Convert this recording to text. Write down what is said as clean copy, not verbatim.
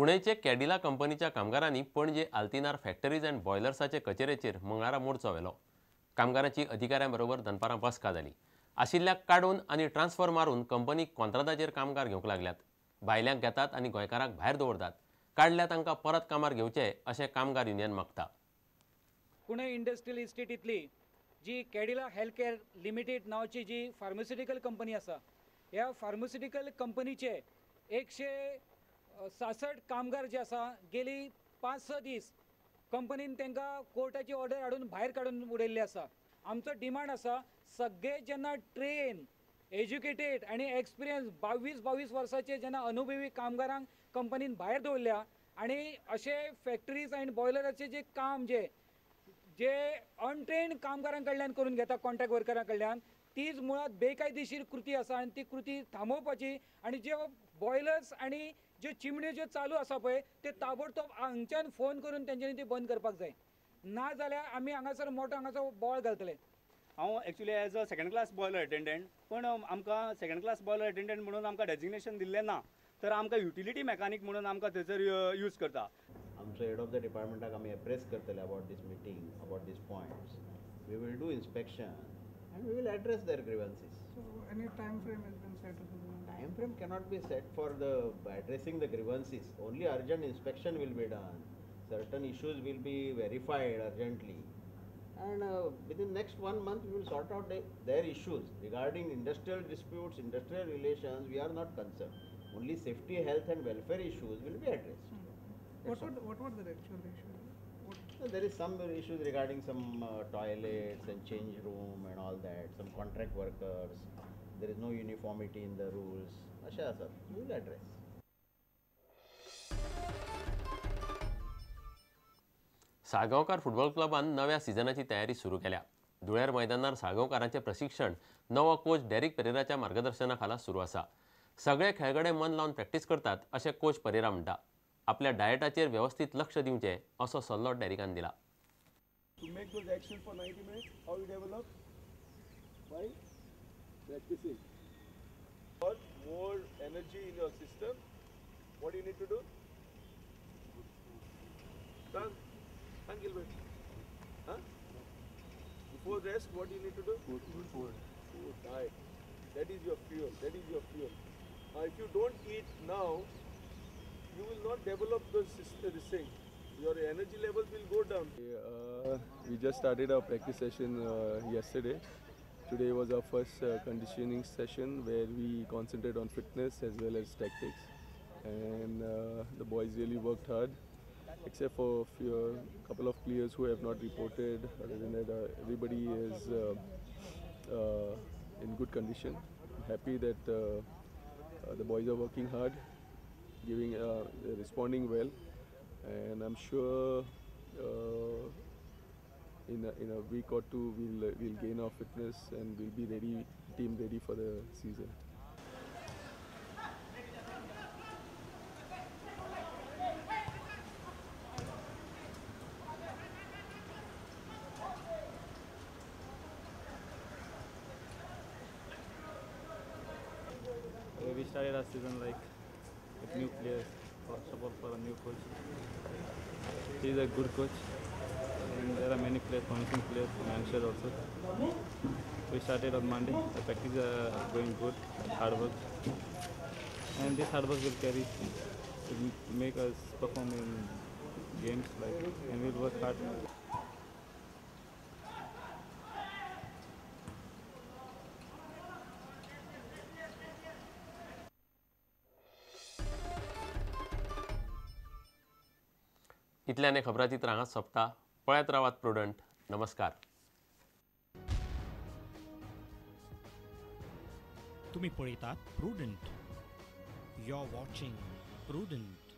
कुणेचे कॅडिला कंपनीच्या कामगारांनी Panaji आल्तिनार factories and बॉयलर्साचे कचेरेचेर मंगळारा मोर्चो व्हेलो. कामगारांची अधिकाऱ्यां बरोबर दनपारां बसका जाली. आशिल्ल्याक काडून आनी ट्रान्सफर मारून कंपनी कॉन्त्रादाचेर कामगार घेवंक लागल्यात. भायल्यांक घेतात आनी गोंयकारांक भायर दवरतात. काडल्या तांकां परत कामार घेवचे अशें कामगार युनियन मागता. पुणे इंडस्ट्रियल इस्टेटींतली जी कॅडिला हेल्थ केअर लिमिटेड नांवची जी फार्मास्युटिकल कंपनी आसा, ह्या फार्मास्युटिकल कंपनीचे 166 कामगार जे आसा गेली 5-6 दीस कंपनीन तांकां कोर्टाची ऑर्डर हाडून भायर काडून उडयल्ली आसा. आमचो डिमांड आसा सगळे जेन्ना ट्रेन एज्युकेटेड आनी एक्सपिरियन्स 22-22 वर्साचे जेन्ना अनुभवी कामगारांक कंपनीन भायर दवरल्या आनी अशे फॅक्टरीज आनी बॉयलराचे जे काम जे जे अनट्रेन्ड कामगारां कडल्यान करून घेता, कॉन्ट्रॅक्ट वर्करां कडल्यान, तीच मुळांत बेकायदेशीर कृती आसा आनी ती कृती थांबोवपाची आनी जे बॉयलर्स आनी ज्यो चिमण्यो ज्यो चालू आसा पळय ते ताबडतोब हांगच्यान फोन करून तेंच्यांनी ती बंद करपाक जाय, ना जाल्यार आमी हांगासर मोटो हांगासर बोळ घालतले. हांव actually as a second class boiler attendant, पण आमकां सेकंड क्लास बॉयलर अटेंडंट म्हणून आमकां डेजिग्नेशन दिल्लें ना, तर आमकां युटिलिटी मेकानीक म्हणून आमकां थंयसर यूज करता. आमचो हेड ऑफ the डिपार्टमेंटाक आमी एप्रेस करतले about this meeting, about these points. We will do inspection and we will address their grievances. So any time frame has been set? Time frame cannot be set for the addressing the grievances. Only urgent inspection will be done. Certain issues will be verified urgently, and within next 1 month we will sort out their issues regarding industrial disputes, industrial relations. We are not concerned. Only safety, health and welfare issues will be addressed. What were the actual issues? So there is some issues regarding some toilets and change room and all that, some contract workers, there is no uniformity in the rules. Asha sir, we will address. Salgaonkar football क्लबान नव्या सिजनाची तयारी सुरू केल्या. धुळेर मैदानार साळगांवकारांचें प्रशिक्षण नवो coach Derrick परेराच्या मार्गदर्शना खाला सुरू आसा. सगळे खेळगडे मन लावन प्रॅक्टीस करतात अशें कोच परेरा म्हणटा. आपल्या डायटाचेर व्यवस्थीत लक्ष दिवचें असो सल्लो डेरिकान दिला. To make those actions for 90 minutes, how you develop? By practicing. For more energy in your system, what do you need to do? Done. Thank you, Gilbert. Huh? Before rest, what do you need to do? Food. Food. Food, diet. That is your fuel. That is your fuel. Now, if you don't eat now, you will not develop the system, this thing. Your energy levels will go down. We just started our practice session yesterday. Today was our first conditioning session where we concentrate on fitness as well as tactics. And the boys really worked hard, except for a couple of players who have not reported. Other than that, everybody is in good condition. I'm happy that the boys are working hard, giving, responding well, and I'm sure in a week or two we'll gain our fitness and we'll be ready, team ready for the season. We started our season like with new players, support for a new coach. He is a good coach, and there are many players, promising players, youngsters also. We started on Monday. The practice is going good, hard work, and this hard work will carry, will make us perform in games, like, and we'll work hard. इतल्याने खबराचित्र हांगा सोंपता. पळयत रावात prudent. नमस्कार. तुम्ही पळयतात Prudent. You are watching Prudent.